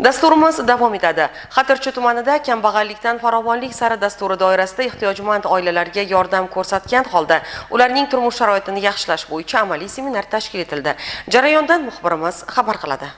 Dasturimiz davom etadi. Xatirchi tumanida kambag'allikdan farovonlik sari dasturi doirasida ehtiyojmand oilalarga yordam ko'rsatgan holda ularning turmush sharoitini yaxshilash bo'yicha amaliy seminar tashkil etildi. Jarayondan muxbirimiz xabar qiladi.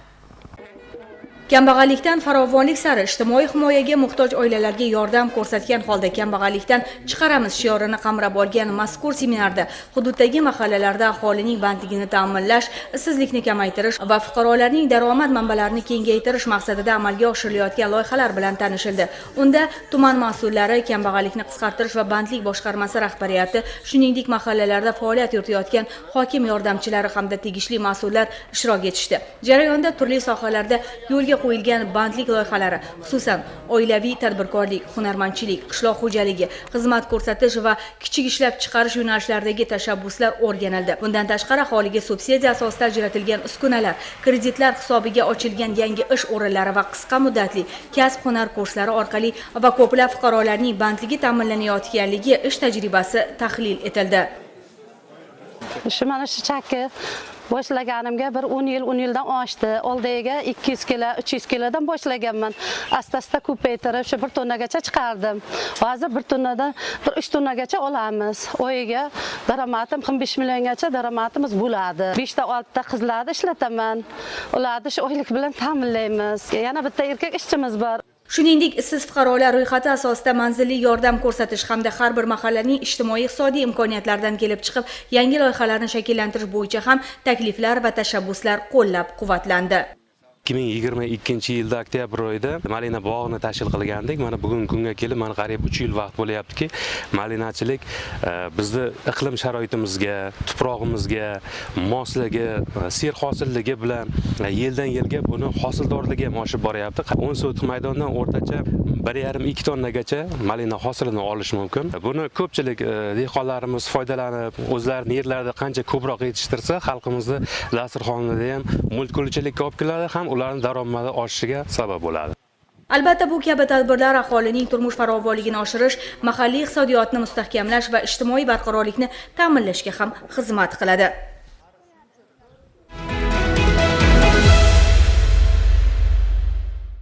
Kambag'allikdan farovonlik sari ijtimoiy himoyaga muhtoj oilalarga yordam ko'rsatgan holda kambag'allikdan chiqaramiz shiorini qamrab olgan mazkur seminarda hududdagi mahallalarda aholining bandligini ta'minlash, ishsizlikni kamaytirish va fuqarolarning daromad manbalarini kengaytirish maqsadida amalga oshirilayotgan loyihalar bilan tanishildi. Unda tuman mas'ullari, kambag'allikni qisqartirish va bandlik boshqarmasi rahbariyati, shuningdek mahallalarda faoliyat yuritayotgan hokim yordamchilari hamda tegishli mas'ullar ishtirok etishdi. Jarayonda turli sohalarda yo'lga qo'yilgan bandlik loyihalari, xususan, oilaviy tadbirkorlik, hunarmandchilik, qishloq xo'jaligi, xizmat ko'rsatish va kichik ishlab chiqarish yo'nalishlaridagi tashabbuslar o'rganildi. Bundan tashqari, aholiga subsidiya asosida ajratilgan uskunalar, kreditlar hisobiga ochilgan yangi ish o'rinlari va qisqa muddatli kasb-hunar kurslari orqali va ko'plab fuqarolarning bandligi ta'minlanayotganligi ish tajribasi tahlil etildi. Shu mana shu chakki boshlaganimga bir 10 yil, 10 yildan oshdi. Oldiga 200 kilo, 300 kilodan boshlaganman. Asta-asta ko'paytirib shu 1 tonnagacha chiqardim. Hozir 1 tonnadan bir 3 tonnagacha olamiz. Oyiga daromadim 15 milliongacha daromadimiz bo'ladi. 5 ta 6 ta qizlarni ishlataman. Ularni shu oylik bilan ta'minlaymiz. Yana bitta erkak ishchimiz bor. Shuningdek, ishsiz fuqarolar ro'yxati asosida manzilli yordam ko'rsatish hamda har bir mahallaning ijtimoiy-iqtisodiy imkoniyatlaridan kelib chiqib, yangi loyihalarni shakllantirish bo'yicha ham takliflar va tashabbuslar qo'llab-quvvatlandi. 2022-yilda oktyabr oyida malina bog'ini tashkil qilgandik. Mana bugungi kunga kelib mana qariyb 3 yil vaqt bo'lyaptiki, malinachilik bizni iqlim sharoitimizga, tuprog'imizga mosligi, serhosilligi bilan yildan yilga buni hosildorligi ham oshib boryapti. 10 sotix maydondan o'rtacha 1,5-2 tonnagacha malina hosilini olish mumkin. Buni ko'pchilik dehqonlarimiz foydalanib, o'zlarining yerlarida qancha ko'proq yetishtirsa, xalqimizni dasturxonida ham multkulchilikka olib keladi, ham ularning daromadi oshishiga sabab bo'ladi. Albatta, bu kabi tadbirlar aholining turmush farovonligini oshirish, mahalliy iqtisodiyotni mustahkamlash va ijtimoiy barqarorlikni ta'minlashga ham xizmat qiladi.